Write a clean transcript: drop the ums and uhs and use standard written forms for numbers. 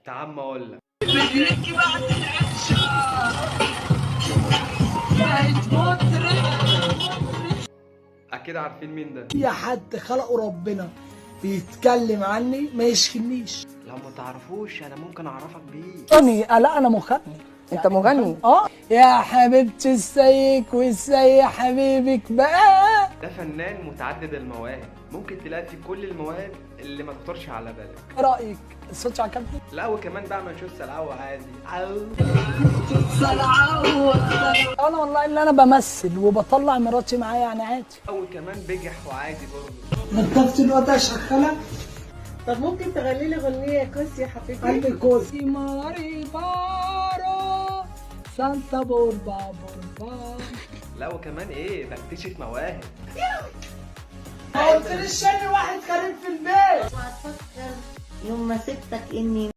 تعال ما اقول لك. اكيد عارفين مين ده. يا حد خلقه ربنا بيتكلم عني ما يشكلنيش. لو ما تعرفوش انا ممكن اعرفك بيه. انا لا انا مغني. انت مغني؟ اه يا حبيبتي ازيك وازاي حبيبك بقى. ده فنان متعدد المواهب، ممكن تلاقي فيه كل المواهب اللي ما تخطرش على بالك. ايه رايك الصوت عجبني؟ لا وكمان بعمل شو سلعوة عادي. عو. انا والله اللي انا بمثل وبطلع مراتي معايا يعني عادي. او كمان بجح وعادي برضه. نضفت الوقت اشغلها. طب ممكن تغني لي غنية كوس يا حبيبي؟ قلبي كوز ماري بارو سانتا بوربا بوربا. لا وكمان ايه، بكتشف مواهب. ما قلتليش ان واحد غريب في البيت. وهتفكر يوم ما سبتك اني